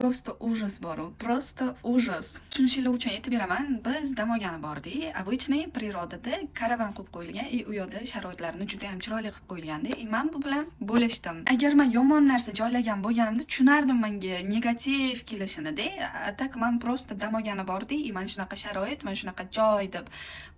Просто ужас bor-u, просто ужас. Tushunishinglar uchun aytib beraman, biz dam olgani bordik. Обычный природа da karavan qo'yib qo'yilgan и u yoqda sharoitlarni juda ham chiroyli qilib qo'yilganda и man bu bilan bo'lishdim. Agar man yomon narsa joylagan bo'lganimda, tushunardim menga negativ kelishini-da. А так man просто dam olgani bordik и mana shunaqa sharoit, mana shunaqa joy deb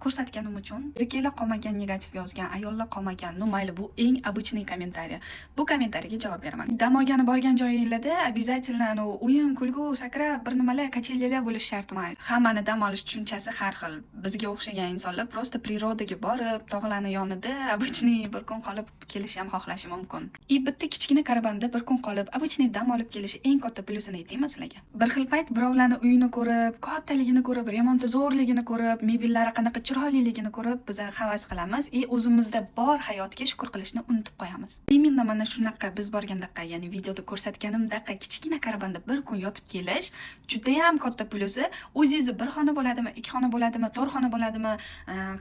ko'rsatganim uchun erkaklar qolmagan negativ yozgan, ayollar qolmagan. Ну mayli, bu eng обычный kommentariy. Bu kommentariyaga javob beraman. Dam olgani borgan joyinglarda обязательно anavi o'yin, kulgu, sakrab, bir nimalar, качели lar bo'lishi shart emas. Hammani dam olish tushunchasi har xil. Bizga o'xshagan insonlar просто природа ga borib, tog'larni yonida обычный bir kun qolib kelishi ham xohlashi mumkin. И bitta kichkina karavanda bir kun qolib, обычный dam olib kelishi eng katta plyusini aytaymi sizlarga? Bir xil payt birovlarni uyini ko'rib, kattaligini ko'rib, remonti zo'rligini ko'rib, mebellari qanaqa chiroyliligini ko'rib, biz havas qilamiz и o'zimizda bor hayotga shukur qilishni unutib qo'yamiz. Именно mana shunaqa biz borgandaqa, ya'ni videoda ko'rsatganimdaqa kichkina karavanda bir kun yotib kelish judayam katta plyusi. O'zingizni bir xona bo'ladimi, ikki xona bo'ladimi, to'rt xona bo'ladimi,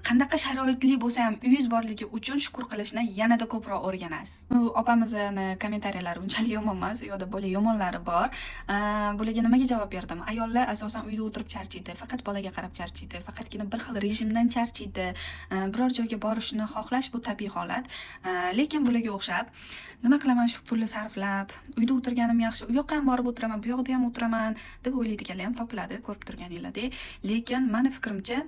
qanaqa sharoitli bo'lsa ham, uyingiz borligi uchun shukur qilishni yanada ko'proq o'rganasiz. Bu opamizni kommentariyalari unchalik yomon emas, u yoqda bo'lak yomonlari bor. Bularga nimaga javob berdim? Ayollar asosan uyda o'tirib charchaydi, faqat bolaga qarab charchaydi, faqatgina bir xil rejimdan charchaydi. Biror joyga borishni xohlash bu tabiiy holat. Lekin bularga o'xshab, nima qilaman shu pulni sarflab, uyda o'tirganim yaxshi, u yoqqa ham borib o'tiraman, bu yoqda ham o'tiraman deb o'ylaydiganlar ham topiladi, ko'rib turganinglardek. Lekin mani fikrimcha,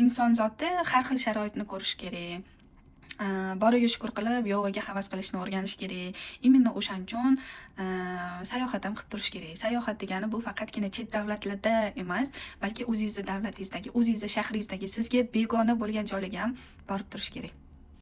inson zoti har xil sharoitni ko'rishi kerak. Boriga shukur qilib, yo'g'iga havas qilishni o'rganish kerak. Именно o'shaning uchun sayohat ham qilib turish kerak. Sayohat degani bu faqatgina chet davlatlarda emas, balki o'zingizni davlatingizdagi, o'zingizni shahringizdagi sizga begona bo'lgan joylarga ham borib turish kerak.